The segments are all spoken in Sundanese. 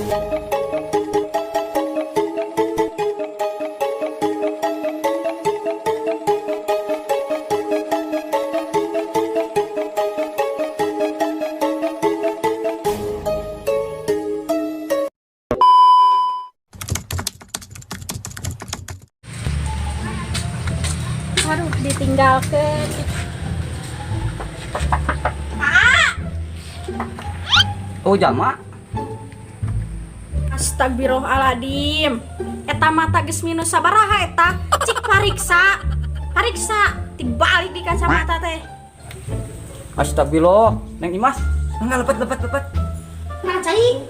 Aduh, ditinggalkan. Ah! Oh, jama. Astagfirullahaladzim. Eta mata geus minus sabaraha eta? Cik pariksa. Pariksa, dibalik di kacamata teh. Astagfirullah, Neng Imas. Enggak lepet lepet lepet. Nah, cai.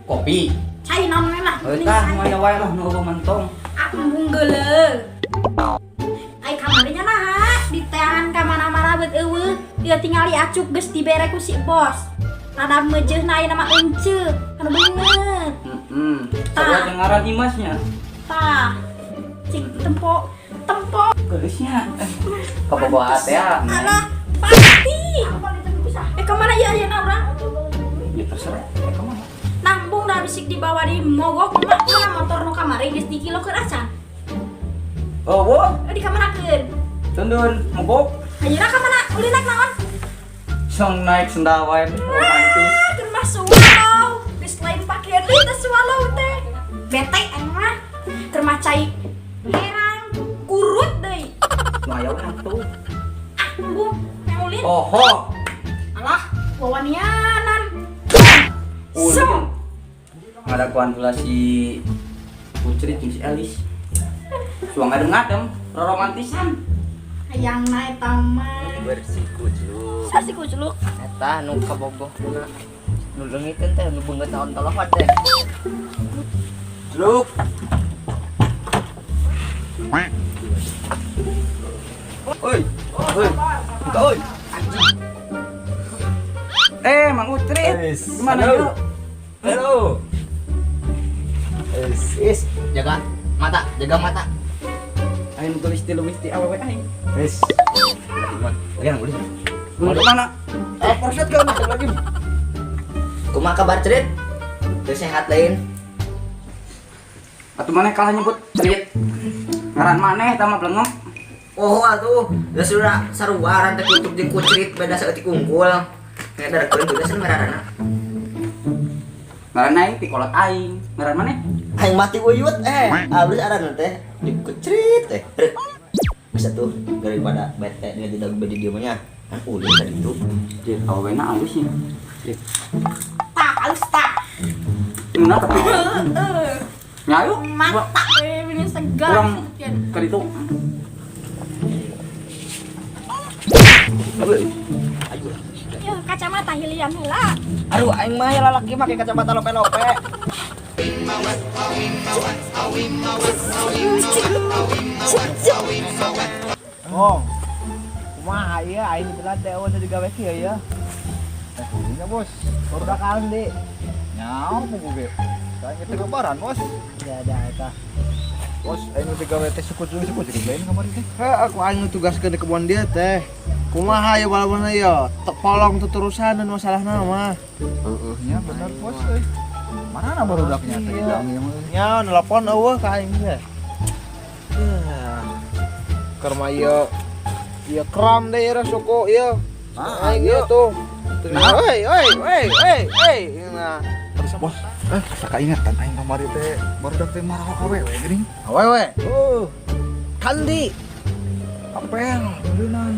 Kopi. Cai naon we lah. Heuh tah, nu aya wae lah nu eueuh mentong. Aku geuleuh. Ai kamarinya naha diteangan ka mana-mana beut euweuh. Ieu tingali acuk geus dibere ku si bos. Rada meujeuna ayeuna mah enceu, anu beungeut. Heeh. Sarua jeung ngaran Imasnya. Tah. Cik tempo tempo. Geulisnya. Kabogoh teh ya. Alah, pasti. Eh kemana ya ayeuna urang? Ya terserah. Eh kemana? Nambung dah bisik dibawa di mogok mah mana motor nu kamari geus dikilokeun acan. Oh, wah. Eh dikamanakeun? Tundun, mogok. Ayeuna ka mana? Ulin naik naon? Song naik sendal wae romantis. Ah, keur mah swallow. Geus lain pakaian deui teh swallow teh. Bete aing mah. Keur mah cai herang kurut deui. Nu aya we atuh. Ah, embung yang ulin. Oho. Alah, wawanianan. Ulin. Song. Ngadaguan heula si Putri jeung si Elis. Suang ngadem-ngadem, romantisan. Hayangna eta mah. Bersih kucluk. Sasi kuculuk. Eta nu kabogoh na nu leungiteun teh nu beungeut naon telepon teh. Luk. Oi, oi, buka oi. Eh, Mang Utrit, gimana Halo. yuk? Halo. Is, is, Jaga mata, jaga mata. Aing tulis ti leuwih ti awewe aing. Is. Oke, nang ulin. Lu mana? Eh, porset kan lagi. Kumaha kabar cerit? Teu sehat lain? Atuh maneh kalah nyebut cerit. Ngaran maneh eta mah blengong. Oh atuh, geus sudah sarua rantai kucuk jeung kucrit beda saeutik unggul. Kayak darekeun juga cenah merarana. Ngaran aing ti kolot aing. Ngaran maneh? Aing mati uyut eh. Alus arana teh di kucrit teh. Bisa tuh daripada bete dengan tidak beda dia mah nya. Kan ulin tadi itu. Cerit awewena alus nya. Cerit. Tah, halus tah. Ngeunah tapi. Heeh. Nyayu. Mata we ini segar. Urang ka ditu. Ya, kacamata hilian heula. Aduh, aing mah ya lalaki make kacamata lope-lope. Ngong. Kumaha ieu aing telat teh eueuh digawe kieu ya. Eh, nya bos. Baru bakalan di. Nyaho buku ge. Saya ngerti lebaran, bos. Ya ada eta. Bos, aing nu digawe teh suku suku jadi lain kamari teh. Heh, aku aing tugaskeun di kebun dia teh. Kumaha ya balabana ya? Tek polong terusan dan masalahna mah. Heeh, nya bener bos euy. Mana barudaknya teh Iya. idang ieu mah. Nya nelpon eueuh ka aing teh. Ya. Keur mah ieu ieu kram deh ieu suku ieu. Nah, Aing ieu. ieu tuh. Oi, oi, oi, oi, oi. Nah, Bos, eh asa kaingetan aing kamari teh barudak teh marah ka awewe geuning. awewe. Kandi. Apel, beuleunan.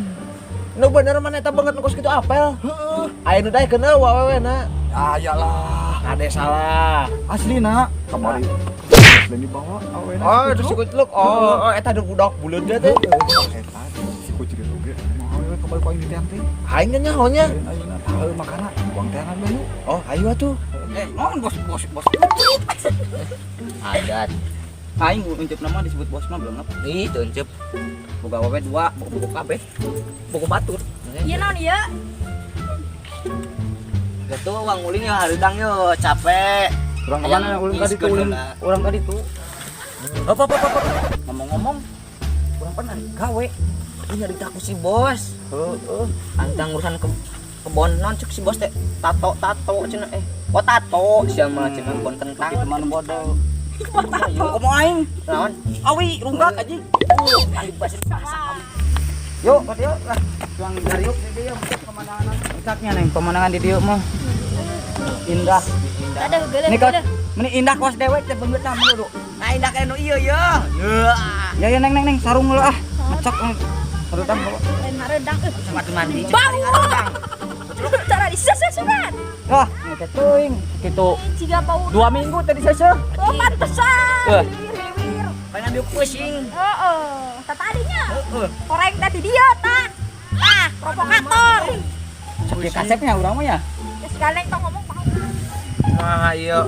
Nu bener mana eta banget nu kos kitu apel. Heeh. Aya nu daekeun eueuh awewe na. Aya lah. Ade salah. Aslina kamari. Lain dibawa awena. Oh, terus si kucluk. Oh, oh eta ada budak buleud dia teh. Eta si kucrit oge. Mau awewe kamari ku aing diteang teh. Aing nya nyaho nya. Lain ayeuna tah makana buang teangan bae yuk. Oh, ayo atuh. Eh, naon bos bos bos. Adat. Aing unceuk nama disebut bos mah belum apa. Ih, teu encep. Boga awewe dua, boga kabeh. Boga batur. Ieu naon ieu? Gitu uang ulin ya hareudang yo capek. Urang kemana? Ulin tadi tuh, ulin urang tadi tuh. Apa apa apa. Ngomong-ngomong, urang pernah gawe. Ini nyari aku si bos. Heeh. Antang urusan ke Kebon naon cek si bos teh? Tato tato cenah eh. Oh tato sia mah cenah kebon kentang. Itu mana bodoh. Ayo komo aing. Naon? Awi runggak aja. Andi basin masak awi. Yuk, ka dieu lah. Tuang dariuk di dieu pemandangan. Puncaknya neng pemandangan di dieu mah. Indah. Ada geuleuh Ini kos, geuleuh. meni indah kos dewek teh beungeutna menurut. Nah indah kayak nu ieu ya. Ya ya neng neng neng sarung heula ah. Ngecek hareudang bawa. Lain hareudang euy. Sama mandi. Bau. Cara diseuseuh-seuhan. Wah, ini teh teuing kitu. Ciga bau. 2 minggu tadi seuseuh. Oh pantesan. Eh. Liwir-liwir. Pengen diuk pusing. Heeh, tah tadinya. Koreng tadi dia tah. Tah, provokator. Sakieu kasepnya urang mah ya. Geus galeng tong ngomong paham. Mah ieu.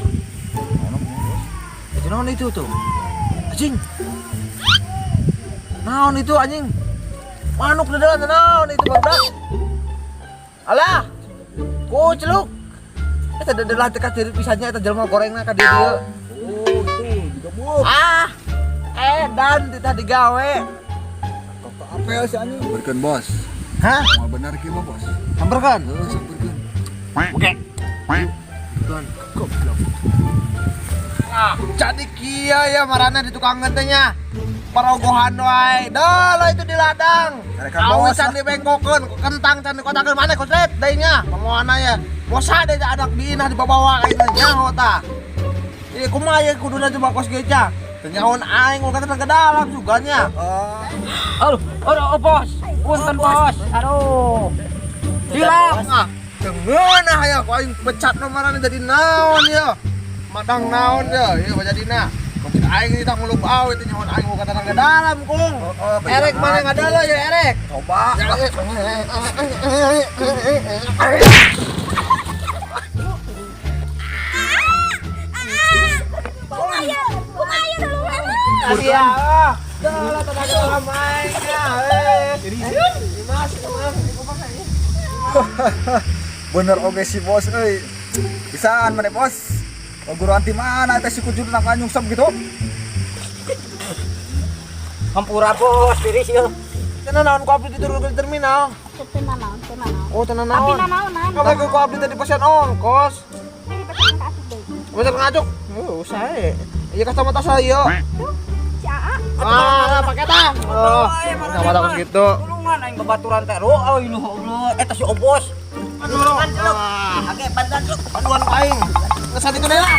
Itu naon itu tuh? Anjing. Naon itu anjing? Manuk di dalam naon itu barudak? Alah. Kucluk. Eta dedelah teh ka ciri pisannya eta jelema gorengna ka dieu dieu. Oh, itu juga buuk. Ah. Edan teh tadi gawe. Kok apel si anjing. Samperkeun bos. Hah? Mau bener kieu mah bos. Samperkeun. Heuh, samperkeun. Oke. Tuan, goblok. Ah, jadi kia ya marana di tukang teh nya. Parogohan wae. Dah lah itu di ladang. Carekan Awi bos can dibengkokeun, kentang can dikotakeun mana koslet deui nya. Pamoana ya. Bosa deui anak diinah dibawa ka ieu nyaho tah. Ieu kumaha ieu kuduna coba kos ge ca. Teu nyahoan aing ulah kata ke dalam suganya. Aduh, aduh, oh, bos. Punten bos. Aduh. Hilap. Ah, teu ngeunah ya ku aing pecat nu marana jadi naon ya. Madang naon ya, ieu jadina. Aing kita nguluk awe teh nyahoan aing ulah kata ke dalam kung. Erek mana ngadala ya erek. Coba. Kumaha? Kumaha dulu. Iya. Dah lah tenaga dalam aing ya. Dimas, Dimas, kumaha ieu? Bener oge si bos euy. Bisaan mana bos? Guruan ti mana eta si kujur nak nyungsep gitu? Hampura bos, tiris ieu. Cenah naon ku abdi diturunkeun di terminal? Teu nanaon, teu nanaon. Oh, cenah Tapi naon. nanaonan. Kamu ku abdi tadi pasien ongkos. Ini pesan ka asup deui. Pesan ngacuk. Oh, sae. Iya kacamata saya. Tuh, si Aa. Ah, pakai tah. Oh, kacamata kos gitu. Tulungan aing babaturan teh. Ro, euy nu Allah. Eta si obos. Aduh. Oke, bantuan lu. Panduan aing. Ngesan itu deh lah.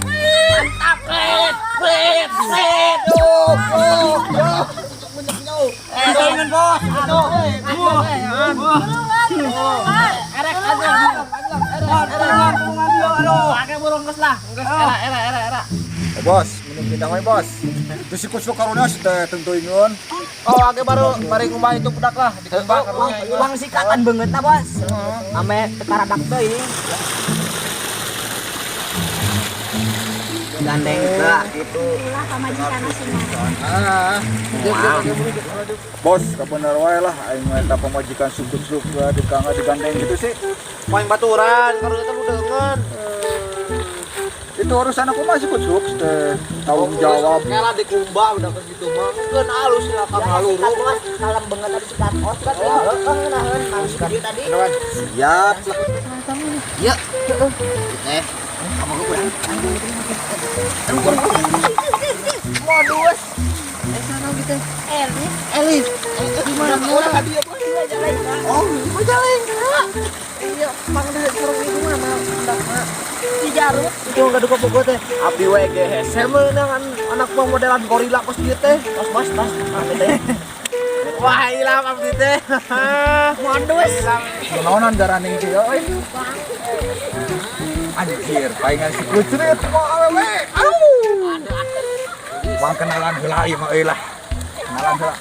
Mantap, Red. Red, Red. Oh, oh, oh. Eh, tulungan bos. Aduh. Erek aja. Tulungan, tulungan dia, aduh. Pakai burung geus lah. Era, era, era, era. Oh, bos, mending pindah we bos. Itu si kucluk karunya si teh tentuingeun. Oh, age baru bari ngumbah itu budak lah dikumbah karunya. Uang sikatan banget lah, bos. Ame tekaradak teuing. Gandeng teh gitu. Ulah pamajikan sih. Ah. Bos, kabener wae lah aing mah eta pamajikan suk-suk dikangga digandeng gitu sih. Main baturan karunya teh udengeun. Itu urusan aku masih kucluk teh tanggung jawab. Kela dikumbah udah kos gitu mah. Keun alus lah ka ngaluru. Kalem banget tadi sikat os kan. Heeh, ngeunaheun maksud dia tadi. Siap lah. Ya. Teh, kamu gue kurang. Modus. Elis. Elis. Gimana? Udah tadi ya, Bos. Oh, mau jalan. Iya, pang deh sareng itu mana? Andakna. Di Garut. Itu enggak duka bogo teh. Abdi we ge hese meunang anak buah modelan gorila kos kieu teh. Bos, bos, bos. Wah, hilang abdi teh. Modus. Naonan garaning kieu euy. Anjir, palingan si kucrit mau awewe. Aduh. Wang kenalan heula ieu mah euy lah. Kenalan heula.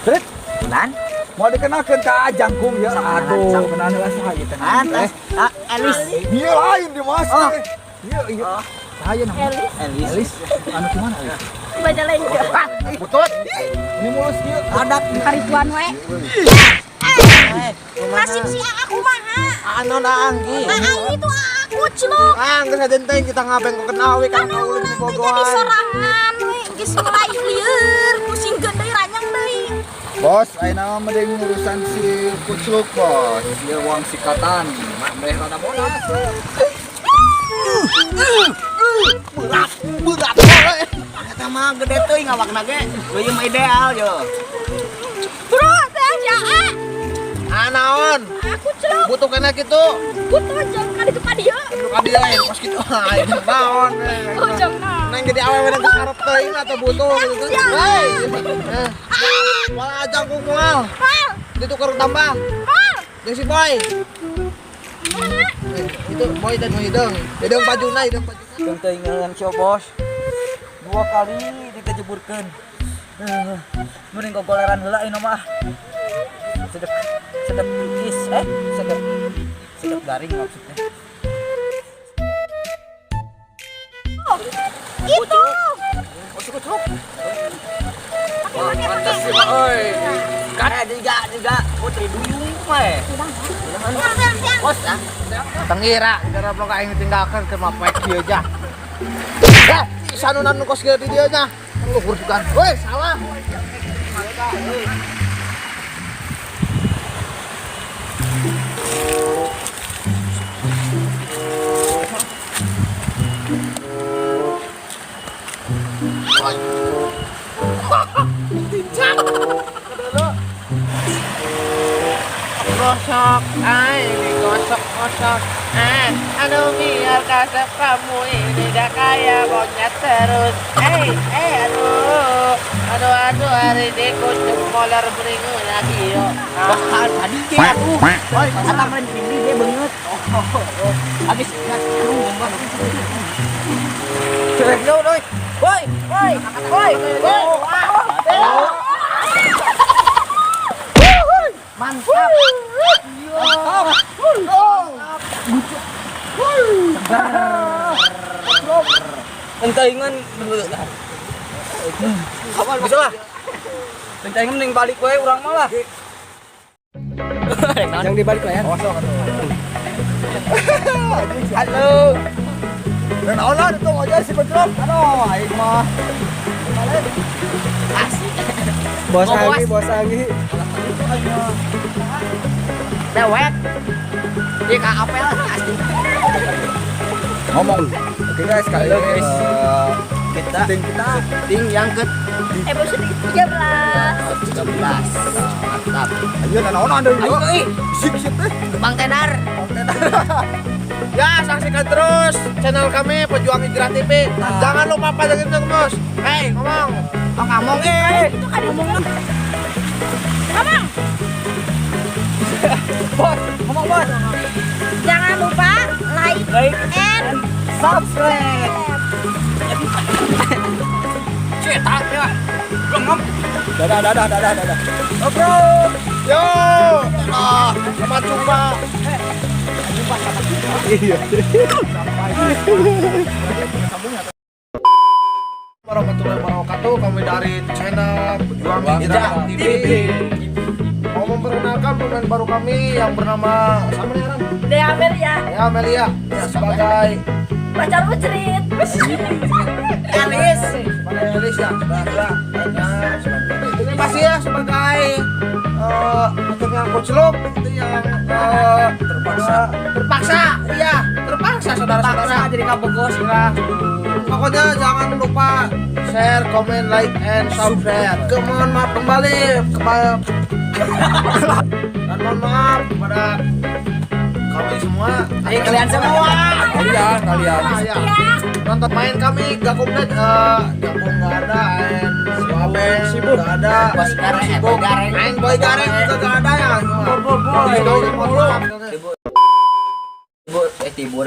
Trit, Bulan. mau dikenalkeun ka jangkung ya. Aduh, kenalan heula saha ieu teh? Atas. Ah, Elis. Ieu lain di mas. Ieu ieu. Saya namanya Elis. Elis. Elis. Anu gimana Elis? Majalengka. Butut. Ini mulus ieu. Adat Karituan we. Nasib si Aa kumaha? Anu anggi. Aa itu aku cilok. Ah, geus sadenteng kita ngabengkokeun awe ka Kan kaulin di urang teh jadi bogohan. sorangan we geus mulai lieur, pusingkeun deui ranyang deui. Bos, Bos, ayeuna mah mending urusan si Kucluk, bos. Ieu uang sikatan. Mah meh rada bodas. Berat, berat. Eta mah gede teuing awakna ge. Leuyeum mah ideal yo. Bro, teh ya. Ah, naon? Aku celuk. Butuh kena kitu. Butuh jong ka ditu ka dieu. Kudu ka dieu lain kos kitu. Aing naon. Oh, jong naon. Neng jadi awewe nang geus karep teuing atau butuh gitu. Hei. Moal aja ku moal. Ditukar tambah. Jeung si Boy. Itu Boy dan nu hideung. Hideung bajuna, hideung bajuna. Jeung teuingan si bos. Dua kali dikejeburkeun. Mending gogoleran heula ayeuna mah. Sedep sedep tipis sedep sedep garing maksudnya. Itu. Kucluk. Pantes sih mah euy. Kan juga juga putri duyung mah. Bos ah. Tengira, gara blok aing ditinggalkeun ke mah poek kieu aja. Eh, sanunan nu kos kieu di dieu nya. Luhur juga. Woi, salah. Gosok, ay, ini gosok, gosok. Ah, aduh biar kasep kamu ini dah kayak monyet terus. Aduh, aduh, aduh, hari ini kucing molar beringu lagi yo. Bahkan tadi ge atuh. Boy, kata mah ini dia beungeut. Oh, habis aduh gangguan. Cewek jauh, doi. Woi, woi, woi, woi. Mantap. Entaingan bisa lah. Entaingan mending balik we urang mah lah. Yang dibalik lah ya. Halo. Dan naon lah itu aja si Kucluk. Aduh, aing mah. Bos lagi, bos lagi. Dewek. Dia ka apel asli. Ngomong. Oke guys, kali Halo, ini guys. Kita syuting kita syuting yang ke Episode 13. 13. Mantap. Ayo naon ada Ayo euy, Sip sip teh. Bang Tenar. Ya, saksikan terus channel kami Pejuang Hijrah TV. Jangan lupa pantengin terus. Hei, ngomong. Oh, ngomong eh. Itu kan ngomong. Ngomong. Bos, ngomong bos. Jangan lupa like, Like and subscribe. Cetak ya. Gengem. Dadah dadah dadah dadah. Oh, bro. Yo. Ah, selamat jumpa. Iya. Warahmatullahi wabarakatuh. Kami dari channel Pejuang Hijrah TV. Mau memperkenalkan pemain baru kami yang bernama sama nih Aran? Dea Amelia. Ya Amelia ya, sebagai Pacar Ucrit. Elis. sebagai Elis ya. Ini pasti ya sebagai akhirnya Kucluk itu yang Terpaksa. terpaksa, iya terpaksa saudara-saudara. Paksa jadi kabogos. Nah, pokoknya jangan lupa share, comment, like, and subscribe. Mohon maaf kembali kepada dan mohon maaf kepada kami semua. Ayo kalian semua. Kalian kalian. Ah, ya. Nonton main kami gak komplit, Gabung gak ada, and Suabe Sibuk. gak ada, Bos gareng, sibuk, boy gareng. main boy gareng juga gak ada ya. Boy, boy, boy. Boy, boy. Tibur, tibur.